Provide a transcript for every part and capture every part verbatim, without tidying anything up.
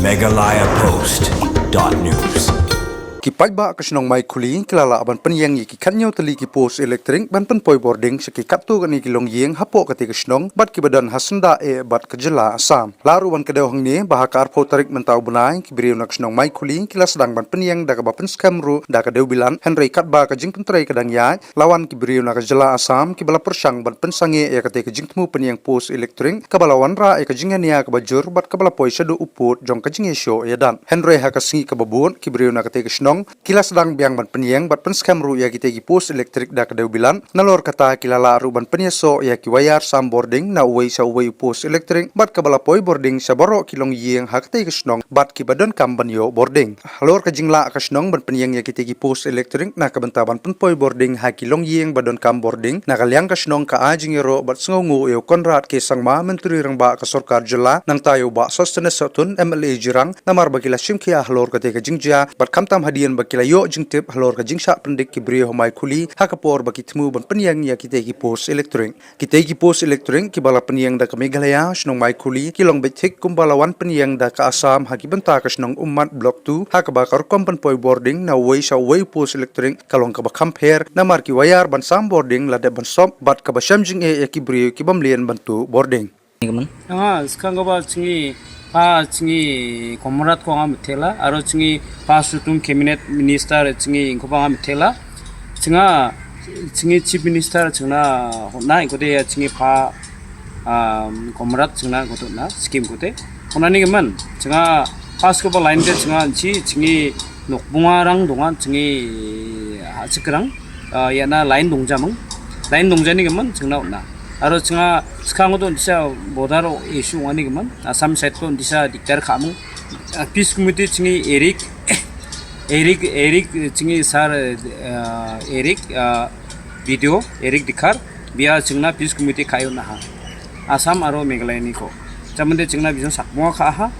Meghalaya Post dot news. Ki paidbah ka shnong Maikhuli ki la lah ban pynïeng ïa ki khatñiew tylli ki post electric ban pynpoi bording sha ki katto katne ki longïing hapoh katei ka shnong bad kiba don ha syndah eh bad ka jylla Assam. La ruh ban kdew hangne ba ha ka arphew tarik mynta u bnai ki briew na ka shnong Maikhuli ki la sdang ban pynïeng da kaba pynskhem ruh da ka dewbilan, hynrei katba ka jingpyntrei ka dang ïaid, la wan ki briew na ka jylla Assam kiba la pyrshang ban pynsangeh ïa katei ka jingthmu pynïeng post electric kaba la wanrah ïa ka jingïania kaba jur bad kaba la poi shaduh u pud jong ka jingïashoh ïadat. Hynrei ha ka sngi kaba bud ki briew na katei ka shnong ki la sdang biang ban pynïeng bad pynskhem ruh ïa kitei ki post electric da ka dewbilan. Nalor kata ki la lah ruh ban pynïasoh ïa ki wire sam bording na uwei sha uwei u post electric bad kaba la poi bording sha baroh ki longïing ha katei ka shnong bad kiba donkam ban ïoh bording. Halor ka jinglah ka shnong ban pynïeng ïa kitei ki post electric na ka bynta ban pynpoi bording ha ki longïing ba donkam bording, na ka liang ka shnong ka ai jingïaroh bad sngewnguh ïa u Conrad K Sangma, Myntri Rangbah ka Sorkar Jylla, nangta ïa u Bah Sosthenes Sohtun, M L A Jirang, namar ba ki la shimkhia halor katei ka jingjia bad khamtam hadien ba ki la ïoh jingtip halor ka jingshah pyndik ki briew ha Maikhuli ha ka por ba ki thmu ban pynïeng ïa kitei ki post electric. Kitei ki post electric kiba la pynïeng da ka Meghalaya, shnong Maikhuli ki long beit thik kumba la wan pynïeng da ka Assam ha ki bynta ka shnong Ummat Block two, ha kaba ka rukom pynpoi bording na uwei sha uwei u post electric ka long kaba kham pher, namar ki wire ban sam bording la dep ban sop bad kaba shem jingeh ïa ki briew ki bym lien ban tuh bording. Nga skang kaba chingi pa chingi Comrade ko nga mithela, aro chingi pa sutung cabinet minister chingi ko ba nga mithela. Chinga chingi chief minister chingna hotna iko de ya chingi pa, um, Comrade chingna ko to na scheme ko te. Hotna ni man chinga pas ko ba line de chinga chi chingi nok bunga rang donga chingi ha chikrang, uh, ya na line dongja mang. Line dongja ni man chingna hotna. Aro chinga skang ko to disa border issue ani man. Assam side to disa diktar kha mang. Ah, peace committee chingi Eric, Eric, Eric chingi sir, ah, Eric, ah, video, Eric Dikhar, bia chingna peace committee khayu na ha. Assam aro Meghalaya ni ko. Chamande chingna bisong sakbunga kha ha.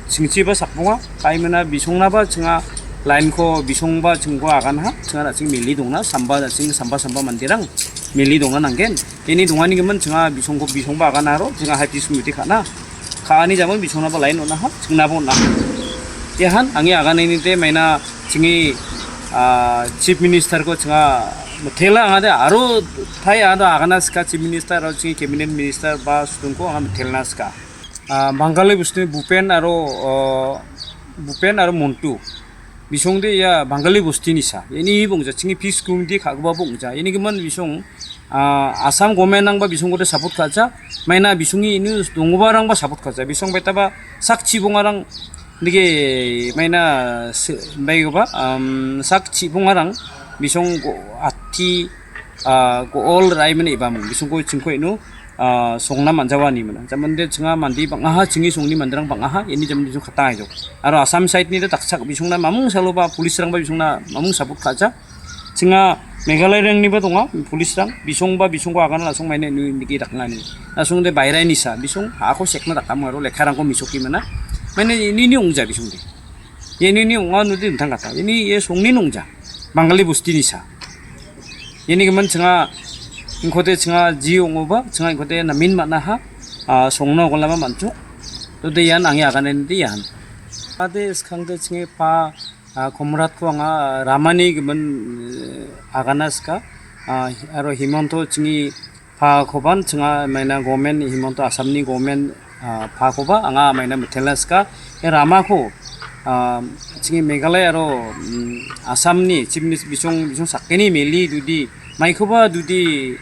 Chingchi ba sakbunga, kai mena bisong na ba chinga line ko bisong ba chingko agan ha, chinga da ching mili dongna, samba da ching samba samba mandirang, mili dongna nanggen. Ini dongani kemen chinga bisong ko bisong ba agan aro, chinga hai peace committee khana. Kha ani jaman bisong na ba line ona ha, chingna ba ona. Yahan, angi agan ini te maina chingi, ah, chief minister ko chinga mithela anga de aro thai ado agana ska chief minister aro chingi cabinet minister ba sutung ko anga mithela ska. Ah, Bangali busti Bhupen aro, ah, Bhupen aro Montu. Bisong de ya Bangali busti nisa. Ini bongja chingi peace committee kha ba bongja. Ini kemen bisong ah, Assam government nang ba bisong ko de support khacha, maina bisong ini dongba rang ba support khacha, bisong beta ba sakchi bonga rang dige maina se-, bai ba, um, sakchi bonga rang bisong ko ati, ah, ko all rai mene ba mung, bisong ko chingko inu, ah, songna manjawa ni mana. Jaman de chinga mandi bang aha, chingi songni mandrang bang aha, ini jaman bisong khatai jo. Aro Assam side ni de taksak bisong na mamung salo ba police rang ba bisong na mamung support khacha. Chinga Meghalaya rang ni ba tonga, police rang, bisong ba bisong ko agan la song maine nu indiki dakna ni. Na song de bairai ni sa, bisong ha ko sekna dakam ngaro lekha rang ko misoki mana. Maine ni ni ungja bisong de. Ye ni ni unga nu de thang kata. Ye ni ye song ni ungja. Bangali busti ni sa. Ye ni kemen chinga ingkote chinga ji ungo ba, chinga ingkote namin mana ha, ah, song no ko lama manchu. To de yan angi agan ni de yan. Ade skang de chinge pa ah, Comrade ko anga Ramani kemen, eh, agana ska, ah, aro Himanta chingi pa koban chinga maina government Himanta Assam ni government, ah, pa koba anga maina mithela ska, eh, Rama ko, ah, chingi Meghalaya aro, mm, Assam ni chief minister bisong, bisong sakeni meli dudi, mai koba dudi,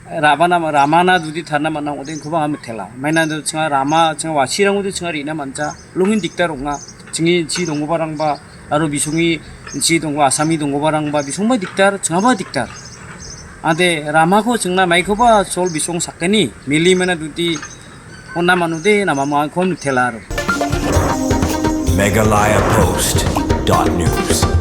Rabana, Ramana dudi tharna mana ode ko ba mithela. Maina do chinga Rama, chinga wachirang ode chinga rina mancha. Lungin diktar unga. Chingi chi dongba rang ba, aro bisongi chi dongba, Assami dongba rang ba, bisong ba diktar, chinga ba diktar. Ade Rama ko chingna mai koba sol bisong sakeni, mili mana duti, ona manu de, nama ma ko mithela aro. Meghalaya Post dot news.